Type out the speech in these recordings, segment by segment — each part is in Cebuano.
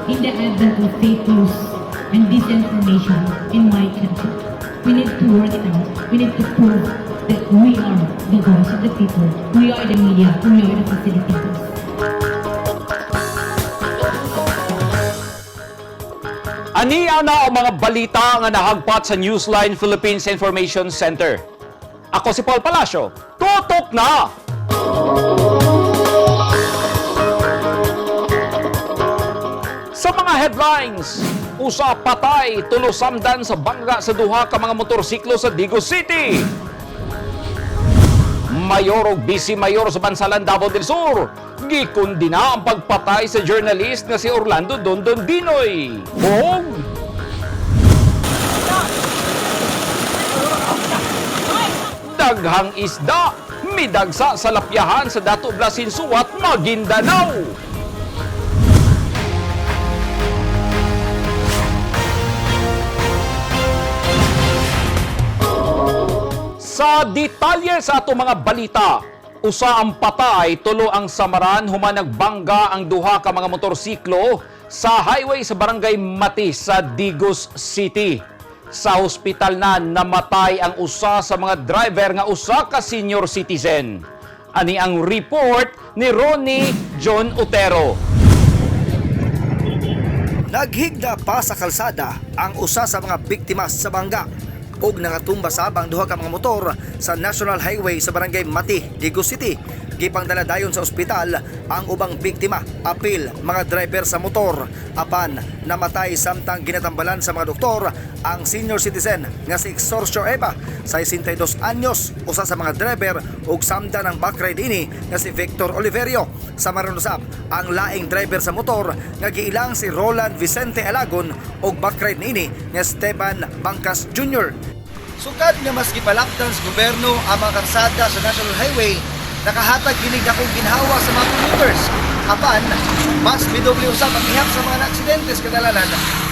In the advent of fake news and disinformation in my country, we need to work it out. We need to prove that we are the voice of the people. We are the media. We are the facilitators. Ani ana ang mga balita nga nahagpat sa Newsline Philippines Information Center. Ako si Paul Palacio. Tutok na! Sa mga headlines, usa patay, tulo samdan sa bangga sa duha ka mga motorsiklo sa Digos City. Mayor og Vice Mayor sa Bansalan, Davao del Sur, gikundina ang pagpatay sa journalist nga si Orlando Dondon Dinoy. Og daghang isda, midagsa sa lapyahan sa Dato Blasin Suwat, Maguindanao. Sa detalye sa ato mga balita, usa ang patay, tulo ang samaran, human nagbangga ang duha ka mga motorsiklo sa highway sa barangay Mati sa Digos City. Sa ospital na namatay ang usa sa mga driver nga usa ka senior citizen. Ani ang report ni Ronnie John Otero. Naghigda pa sa kalsada ang usa sa mga biktima sa bangga ug nangatumba sab ang duha ka mga motor sa National Highway sa barangay Mati, Digos City. Gipangdala dayon sa ospital ang ubang biktima, apil mga driver sa motor, apan namatay samtang ginatambalan sa mga doktor ang senior citizen nga si Exorcio Eva, 62 anyos, usa sa mga driver ug samdan ang backride ini nga si Victor Oliverio. Sa Marunusap, ang laing driver sa motor nga giilang si Roland Vicente Alagon ug backride niini nga Esteban Bangkas Jr. Sukad nga mas gipalakdan sa gobyerno ang mga karsada sa National Highway, nakahatag kini dakong ginhawa sa mga commuters. Apan, mas midoble usab ang ihap sa mga naaksidente sa kadalanan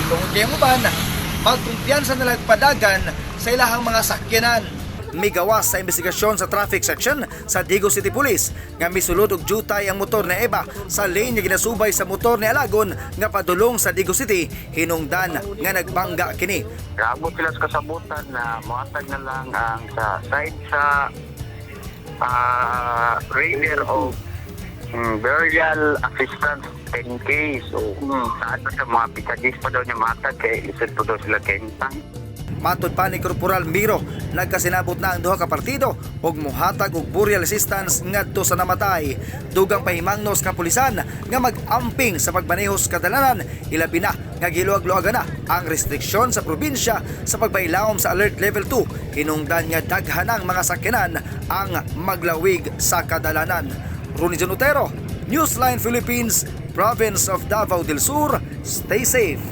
tungod kay ang uban magkumpiyansa na nagpadagan sa ilahang mga sakyanan. Migawas sa investigasyon sa traffic section sa Digos City Police nga misulod og jutay ang motor ni Eva sa lane nga ginasubay sa motor ni Alagon nga padulong sa Digos City hinungdan nga nagbangga kini. Kaabot sila sa kasabutan na mohatag na lang ang sa side sa raider o burial assistance 10K. So, sa ato sa mga pitagis pa daw niya matag kay lisod po daw sila kentang. Matod pa ni Corporal Miro, nagkasinabot na ang duha ka partido ug mohatag og burial assistance ngadto sa namatay. Dugang pahimangnos kapulisan nga mag-amping sa pagmaneho sa kadalanan, ilabi na nga giluag-luagan na ang restriksyon sa probinsya sa pagpailawom sa Alert Level 2, hinungdan nga daghan ang mga sakyanan ang maglawig sa kadalanan. Ronnie John Otero, Newsline Philippines, Province of Davao del Sur. Stay safe.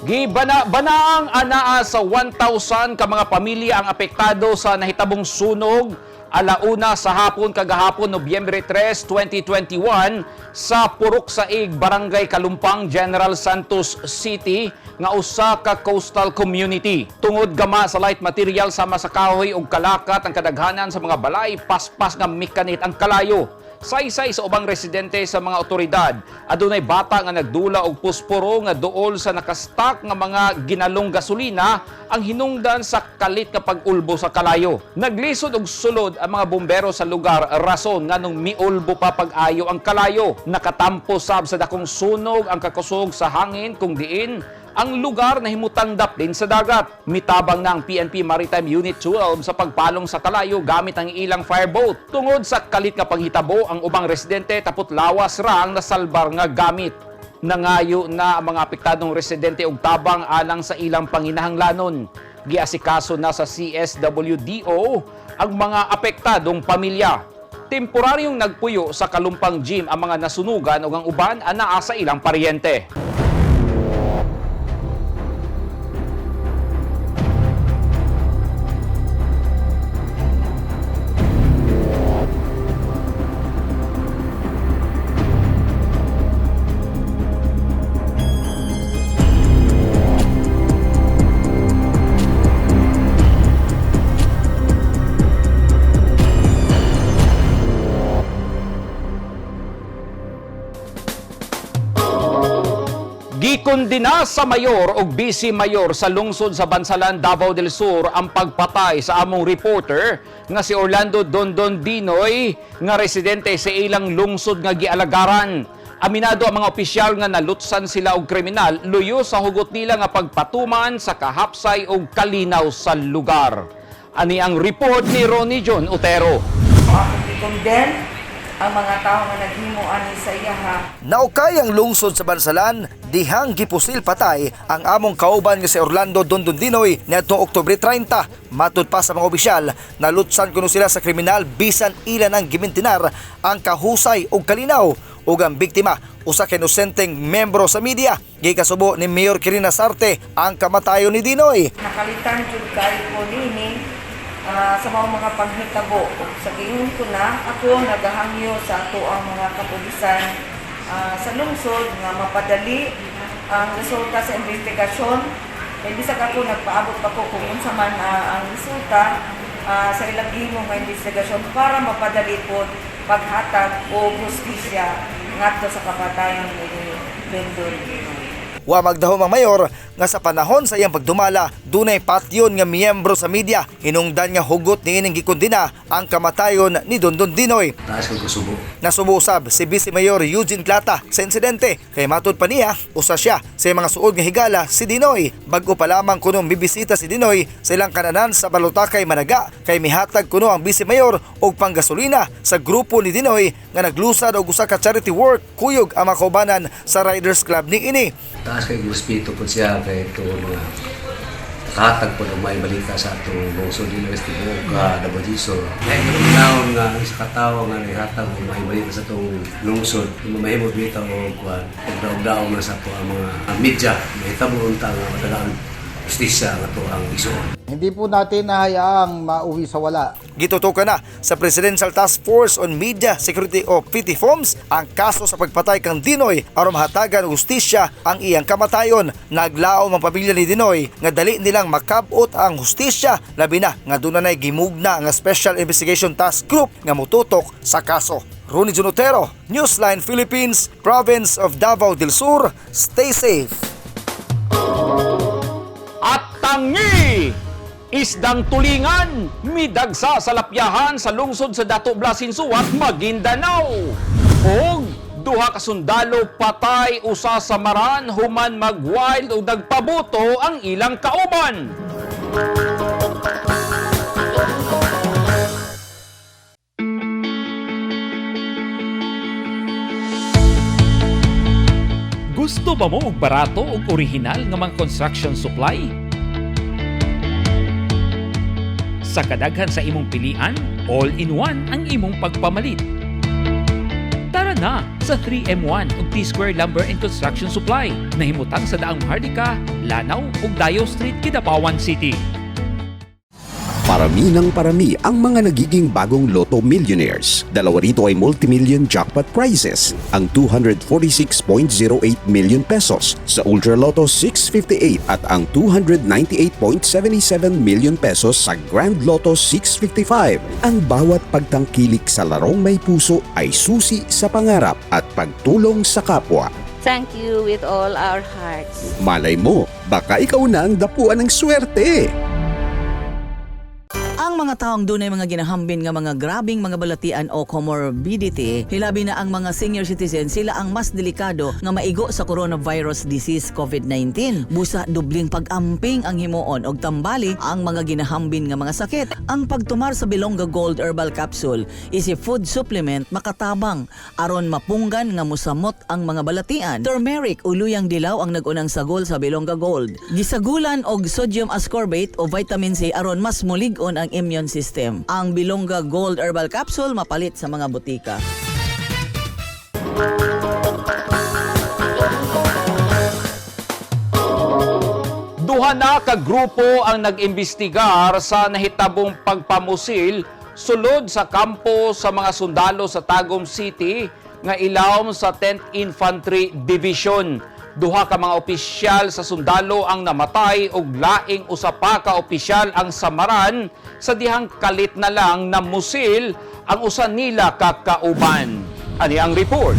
Gibana-banaang anaa sa 1,000 ka mga pamilya ang apektado sa nahitabong sunog alauna sa hapon kagahapon Nobyembre 3, 2021 sa Purok Saig, Barangay Kalumpang, General Santos City nga usa ka coastal community. Tungod gama sa light material sama sa kahoy ug kalakat ang kadaghanan sa mga balay, paspas nga mikanit ang kalayo. Saysay sa ubang residente sa mga otoridad, adunay bata nga nagdula og pusporo nga duol sa nakastak nga mga ginalong gasolina ang hinungdan sa kalit nga pag-ulbo sa kalayo. Naglisod og sulod ang mga bumbero sa lugar, rason nganong miulbo pa pag-ayo ang kalayo. Nakatampo sab sa dakong sunog ang kakusog sa hangin kung diin ang lugar na himutang daplin sa dagat. Mitabang na ang PNP Maritime Unit 12 sa pagpalong sa kalayo gamit ang ilang fireboat. Tungod sa kalit nga panghitabo, ang ubang residente tapot lawas ra ang nasalbar nga gamit. Nangayo na ang mga apektadong residente og tabang alang sa ilang panginahanglanon. Giasikaso na sa CSWDO ang mga apektadong pamilya. Temporaryong nagpuyo sa Kalumpang Gym ang mga nasunugan ug ang uban anaa sa ilang paryente. Gikondena sa mayor og vice mayor sa lungsod sa Bansalan, Davao del Sur ang pagpatay sa among reporter nga si Orlando Dondon Dinoy nga residente sa ilang lungsod nga gialagaran. Aminado ang mga opisyal nga nalutsan sila og kriminal luyo sa hugot nila nga pagpatuman sa kahapsay og kalinaw sa lugar. Ani ang report ni Ronnie John Otero. Akong i-condemn ang mga tao nga naghimo ani sa iyaha. Naukay ang lungsod sa Bansalan, dihang gipusil patay ang among kauban nga si Orlando Dondon Dinoy niadtong Oktubre 30. Matud pa sa mga opisyal, nalutsan kuno sila sa kriminal bisan ilan ang gimintinar ang kahusay ug kalinaw ug ang biktima usa ka inosenteng membro sa media. Gikasubo ni Mayor Quirina Sarte ang kamatayon ni Dinoy. Nakalitan jud kaayo ko niini sa mga panghitabo. Ug sa giingon ko na ako nagahangyo sa ato ang mga kapulisan sa lungsod nga mapadali ang resulta sa investigasyon. Kay bisag ako nagpaabot pa ko kung unsa man ang resulta sa ilang gihimo nga investigasyon para mapadali pod paghatag og hustisya ngadto sa kapatayon ni Dondon Dinoy. Wa magdahom ang mayor nga sa panahon sa iyang pagdumala dunay patyon nga miyembro sa media hinungdan nga hugot niining gikondena ang kamatayon ni Dondon Dinoy. Taas kag kasubo. Nasubo usab si Vice Mayor Eugene Plata sa insidente kay matud pa niya usa siya sa mga suod nga higala si Dinoy. Bag-o pa lamang kuno mibisita si Dinoy sa ilang kananan sa Balutakay, Managa kay mihatag kuno ang Vice Mayor og panggasolina sa grupo ni Dinoy nga naglusad og usa ka charity work kuyog ang mga kaubanan sa Riders Club niini. Taas kay respeto po siya kay ito mga nakatag po ng may balita sa atong lungsod nila sa tibuok ka Davao Sur. Kaya naon nga ang isa ka tawo nga naghatag og may balita sa atong lungsod, mamahimo bitaw og kuan, og daog-daog na sa ato ang mga media, mahitabo unta nga matagaan justisya nga ato ang igsuon. Hindi po natin nahayaang mauwi sa wala. Gitutukan na sa Presidential Task Force on Media Security o PTFOMS ang kaso sa pagpatay kang Dinoy aron mahatagan og hustisya ang iyang kamatayon. Naglaom ang pamilya ni Dinoy nga dali nilang makabot ang hustisya, labi na nga dunay gimugna nga Special Investigation Task Group nga motutok sa kaso. Ronnie Junotero, Newsline Philippines, Province of Davao del Sur. Stay safe. At tangi! Isdang tulingan, midagsa sa lapyahan sa lungsod sa Dato Blas Sinsuat, Maguindanao. Og duha ka sundalo patay, usa sa maran human mag-wild o nagpabuto ang ilang kauban. Gusto ba mo og barato ug orihinal nga mga construction supply? Sa kadaghan sa imong pilian, all-in-one ang imong pagpamalit. Tara na sa 3M1 ug T-Square Lumber and Construction Supply. Nahimutang sa Daang Maharlika, Lanao ug Dayo Street, Kidapawan City. Parami ng parami ang mga nagiging bagong Lotto millionaires. Dalawa rito ay multimillion jackpot prizes, ang 246.08 million pesos sa Ultra Lotto 658 at ang 298.77 million pesos sa Grand Lotto 655. Ang bawat pagtangkilik sa larong may puso ay susi sa pangarap at pagtulong sa kapwa. Thank you with all our hearts. Malay mo, baka ikaw na ang dapuan ng swerte. Ang mga taong dunay mga ginahambin nga mga grabing mga balatian o comorbidity, hilabi na ang mga senior citizen, sila ang mas delikado nga maigo sa coronavirus disease COVID-19. Busa dubling pag-amping ang himuon og tambali ang mga ginahambin nga mga sakit. Ang pagtumar sa Bilongga Gold Herbal Capsule is a food supplement makatabang aron mapunggan nga musamot ang mga balatian. Turmeric o luyang dilaw ang nag-unang sagol sa Bilongga Gold. Gisagulan og sodium ascorbate o vitamin C aron mas mulig-on ang immune system. Ang Bilongga Gold Herbal Capsule mapalit sa mga butika. Duha na ka grupo ang nag-imbestigar sa nahitabong pagpamusil sulod sa kampo sa mga sundalo sa Tagum City nga ilawom sa 10th Infantry Division. Duha ka mga opisyal sa sundalo ang namatay ug laing usa pa ka opisyal ang samaran sa dihang kalit na lang na musil ang usa nila ka kauban. Ani ang report.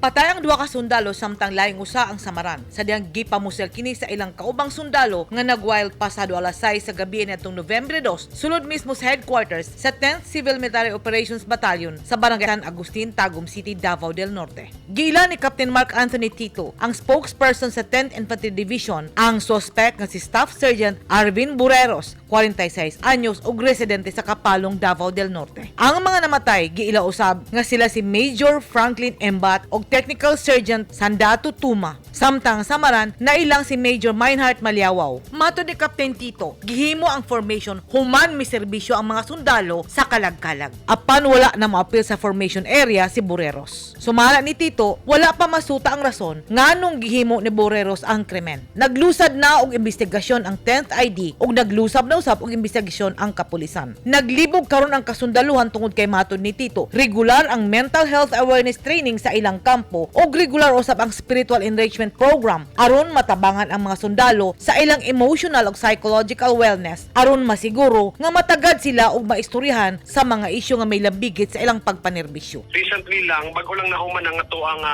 Patay ang duha ka sundalo samtang laing usa ang samaran. Sa dihang gipamusel kini sa ilang kaubang sundalo nga nagwild pasado alas 6 sa gabi niadtong Nobyembre 2, sulod mismo sa headquarters sa 10th Civil Military Operations Battalion sa Barangay San Agustin, Tagum City, Davao del Norte. Giila ni Captain Mark Anthony Tito, ang spokesperson sa 10th Infantry Division, ang suspect nga si Staff Sergeant Arvin Bureros, 46 anyos ug residente sa Kapalong, Davao del Norte. Ang mga namatay giila usab nga sila si Major Franklin Embat ug Technical Sergeant Sandato Tuma. Samtang samaran nailang si Major Meinhardt Maliawaw. Matod ni Captain Tito, gihimo ang formation human miserbisyo ang mga sundalo sa Kalagkalag. Apan wala na maapil sa formation area si Bureros. Sumala ni Tito, wala pa masuta ang rason nganong gihimo ni Bureros ang krimen. Naglusad na og investigasyon ang 10th ID ug naglusab na usab og investigasyon ang kapulisan. Naglibog karon ang kasundaluhan tungod kay, matod ni Tito, regular ang mental health awareness training sa ilang kampo ug regular usab ang spiritual enrichment program aron matabangan ang mga sundalo sa ilang emotional ug psychological wellness aron masiguro nga matagad sila og maistoryahan sa mga isyu nga may lambigit sa ilang pagpanerbisyo. Recently lang, bago lang nahuman ang ato ang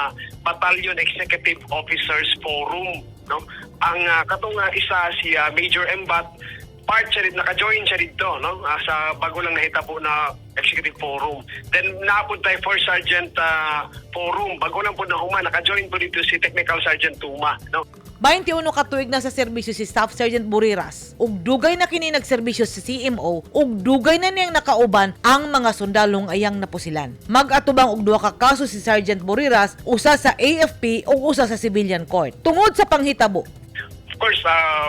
Battalion Executive Officers Forum, no? Ang katong isa si Major Embat, part siya rin, naka-join siya dito, no? Sa bago lang nahitabo na Executive Forum. Then naapod tayo First Sergeant Forum, bago lang po nahuman, naka-join po dito si Technical Sergeant Tuma, no? 21 ka tuig na sa serbisyo si Staff Sergeant Buriras. Ug dugay na kini nagserbisyo sa CMO ug dugay na niyang nakauban ang mga sundalong ayang napusilan. Mag-atubang og duha ka kaso si Sergeant Buriras, usa sa AFP ug usa sa civilian court. Tungod sa panghitabo, Of course,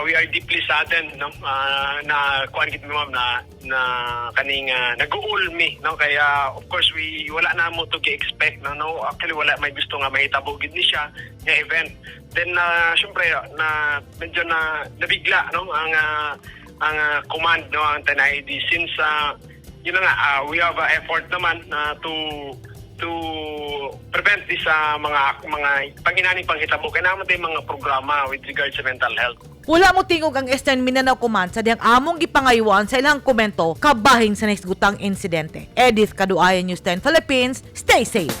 we are deeply saddened, no? Na kuan gid mi, ma'am, na na kaning nag-uul mi, no? Kaya of course we wala na mo to gi-expect, no? Actually, wala may gusto nga mahitabo gid ni siya nga event. Then syempre na medyo na nabigla, no, ang command, no, ang 10 ID since yun na nga, we have a effort naman na to prevent this mga pang-inaning panghitabo kaya naman tayong mga programa with regards sa mental health. Wala mo tingog ang Eastern Mindanao Command sa dihang among gipangayuan sa ilang komento kabahin sa nahisgutang insidente. Edith Kaduayan, News 10 Philippines, stay safe.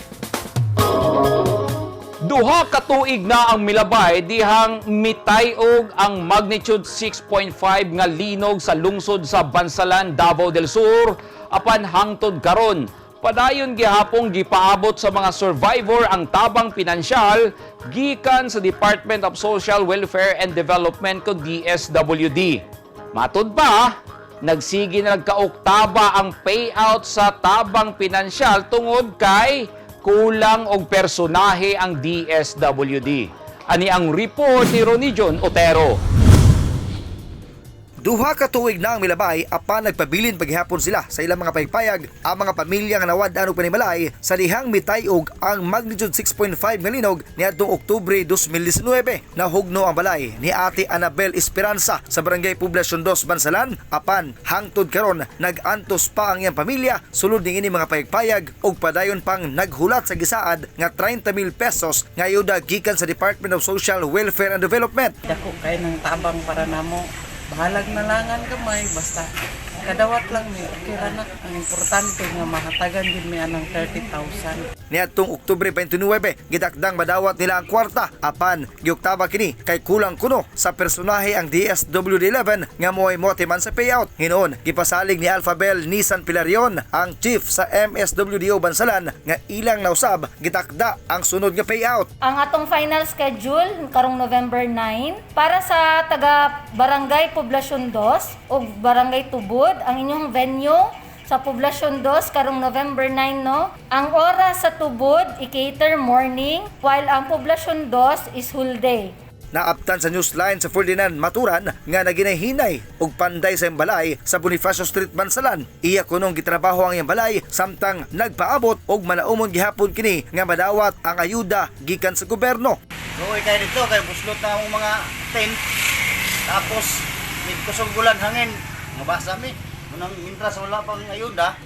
2 ka tuig na ang milabay dihang mitayog ang magnitude 6.5 nga linog sa lungsod sa Bansalan, Davao del Sur, apan hangtod karon padayon gihapong gipaabot sa mga survivor ang tabang pinansyal gikan sa Department of Social Welfare and Development kon DSWD. Matud pa, nagsige na nagkaoktaba ang payout sa tabang pinansyal tungod kay kulang og personahe ang DSWD. Ani ang report ni Ronnie John Otero. 2 ka tuig na ang milabay apan nagpabilin paghihapon sila sa ilang mga paypayag ang mga pamilya nga nawad-an og panimalay sa dihang mitayog ang magnitude 6.5 nga linog niadtong Oktubre 2019. Nahugno ang balay ni Ate Anabel Esperanza sa Barangay Poblacion 2, Bansalan, apan hangtod karon nag-antos pa ang iyang pamilya sulod niini mga payagpayag ug padayon pang naghulat sa gisaad nga 30,000 pesos nga ayuda gikan sa Department of Social Welfare and Development. Dako kay ng tabang para namo. Bahalag na langan gamay, basta kadawat lang mi, okay ra na. Ang importante nga mahatagan gid mi anang 30,000. Niadtong Oktubre 29, gidakdang madawat nila ang kwarta apan giuktaba kini kay kulang kuno sa personahe ang DSWD 11 nga mo'y motiman sa payout. Hinuon, gipasalig ni Alphabel Nisan Pilarion, ang chief sa MSWDO Bansalan, nga ilang nausab gitakda ang sunod nga payout. Ang atong final schedule karong November 9 para sa taga Barangay Poblacion 2 ug Barangay Tubod, ang inyong venue sa Poblacion 2 karong November 9, no. Ang oras sa Tubod i-cater morning, while ang Poblacion 2 is whole day. Naaptan sa Newsline sa Ferdinand Maturan nga naginahinay og panday sa iyang balay sa Bonifacio Street, Bansalan. Iya kunong gitrabaho ang iyang balay samtang nagpaabot og manaumon gihapon kini nga madawat ang ayuda gikan sa gobyerno. Luoy kayo dito, kay buslot na akong mga tent. Tapos, may kusog ulan hangin, mabasa mi. Munang mintras wala pang ayuda,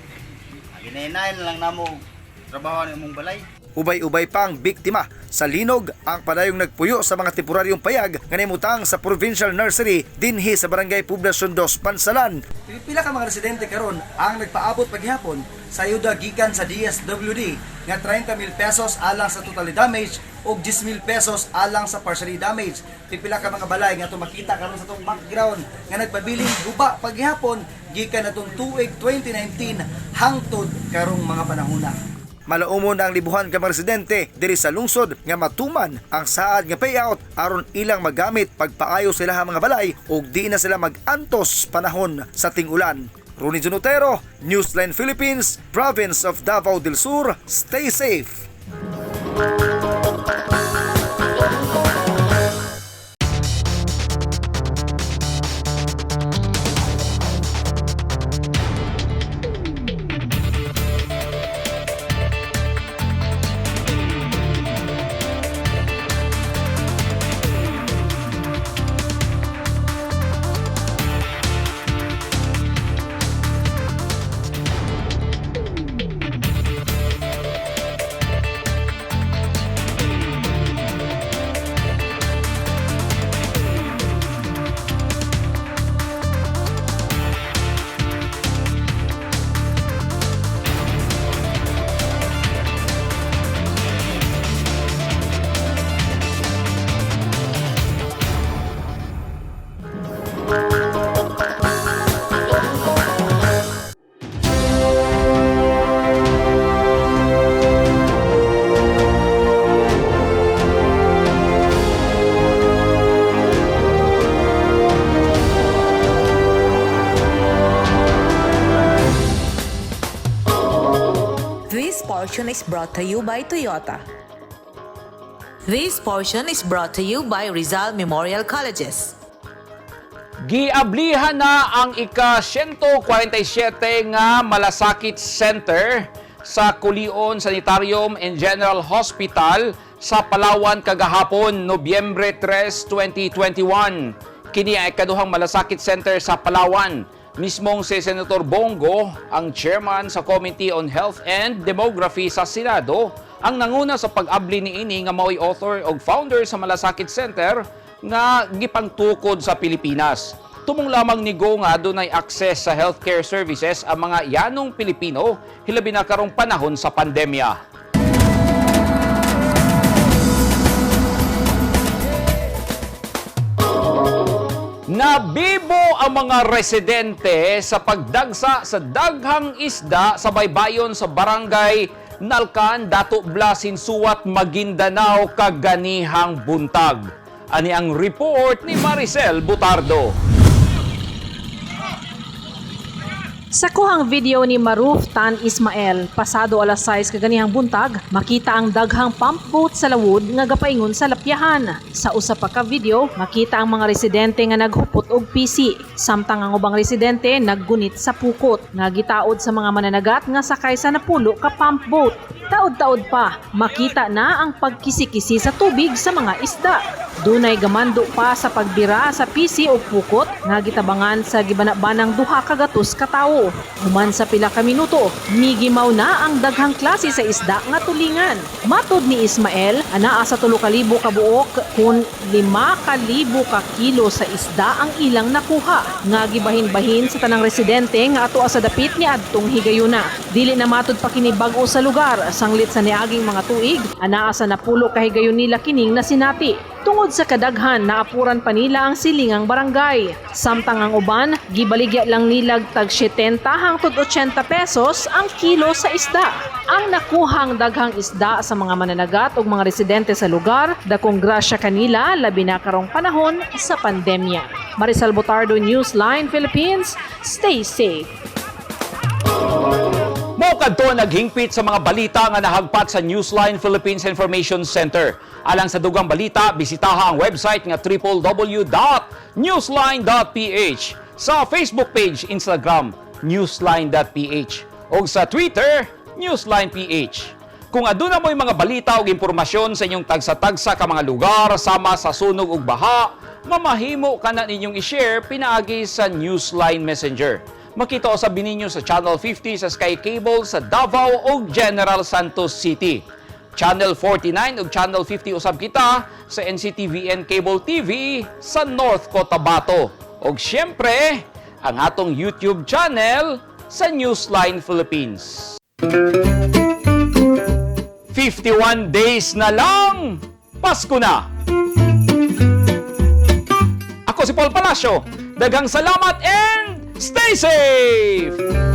ginahinahin lang namo trabaho ni imong balay. Ubay-ubay pang biktima sa linog ang padayong nagpuyo sa mga temporaryong payag nga nimutang sa Provincial Nursery dinhi sa Barangay Poblacion 2, Bansalan. Pila ka mga residente karon ang nagpaabot paghihapon sa ayuda gikan sa DSWD nga 30,000 pesos alang sa totally damage ug 10,000 pesos alang sa partially damage. Pipila ka mga balay nga atong makita karon sa atong background nga nagpabiling guba paghihapon gikan atong tuig 2019 hangtod karong mga panahona. Malaumon ang libuhan ka mga residente diri sa lungsod nga matuman ang saad nga payout aron ilang magamit pagpaayo sila ang mga balay ug di na sila magantos panahon sa ting-ulan. Ronnie Junotero, Newsline Philippines, Province of Davao del Sur. Stay safe. This portion is brought to you by Toyota. This portion is brought to you by Rizal Memorial Colleges. Giablihan na ang ika-147 nga Malasakit Center sa Culion Sanitarium and General Hospital sa Palawan kagahapon, Nobyembre 3, 2021. Kini ay ikaduhang Malasakit Center sa Palawan. Mismong si Senator Bong Go, ang chairman sa Committee on Health and Demography sa Senado, ang nanguna sa pag-abli niini nga mao'y author og founder sa Malasakit Center nga gipangtukod sa Pilipinas. Tumong lamang ni Go nga adunay access sa healthcare services ang mga yanong Pilipino hilabi na karong panahon sa pandemya. Nabibo ang mga residente sa pagdagsa sa daghang isda sa baybayon sa barangay Nalkan, Dato Blas, Sinsuat, Maguindanao, kaganihang buntag. Ani ang report ni Maricel Butardo. Sa kuhang video ni Maruf Tan Ismael, pasado alas 6 kaganihang buntag, makita ang daghang pump boat sa lawod nga gapaingon sa lapyahan. Sa usa pa ka video, makita ang mga residente nga naghupot og PC, samtang ang ubang residente naggunit sa pukot nga gitaod sa mga mananagat nga sakay sa napulo ka pump boat. Taod-taod pa, makita na ang pagkisi-kisi sa tubig sa mga isda. Dunay gamando pa sa pagbira sa PC o pukot nga gitabangan sa gibana-banang 2 ka gatos ka tawo. Human sa pila ka minuto, migimaw na ang daghang klase sa isda nga tulingan. Matod ni Ismael, anaa sa 3,000 ka buok kun 5,000 ka kilo sa isda ang ilang nakuha. Nga gibahin-bahin sa tanang residente nga ato sa dapit ni adtong higayuna. Dili na matod pa kini bag-o sa lugar, sanglit sa niaging mga tuig, anaa sa 10 ka higayon nila kining nasinati. Tungod sa kadaghan, naapuran pa nila ang silingang barangay. Samtang ang uban, gibaligya lang nilag tag 70 hangtod 80 pesos ang kilo sa isda. Ang nakuhang daghang isda sa mga mananagat ug mga residente sa lugar, dakong grasya kanila labi na karong panahon sa pandemya. Marisol Botardo, Newsline Philippines. Stay safe. Mao kadto naghingpit sa mga balita nga nahagpat sa Newsline Philippines Information Center. Alang sa dugang balita, bisitaha ang website nga www.newsline.ph, sa Facebook page, Instagram, newsline.ph, o sa Twitter, newsline.ph. Kung aduna mo'y mga balita o impormasyon sa inyong tagsa-tagsa ka mga lugar sama sa sunog ug baha, mamahimo ka na ninyong i-share pinaagi sa Newsline Messenger. Makita usab ninyo sa Channel 50 sa Sky Cable sa Davao ug General Santos City. Channel 49 ug Channel 50 usab kita sa NCTVN Cable TV sa North Cotabato. Ug siyempre, ang atong YouTube channel sa Newsline Philippines. 51 days na lang, Pasko na! Ako si Paul Palacio. Daghang salamat and stay safe!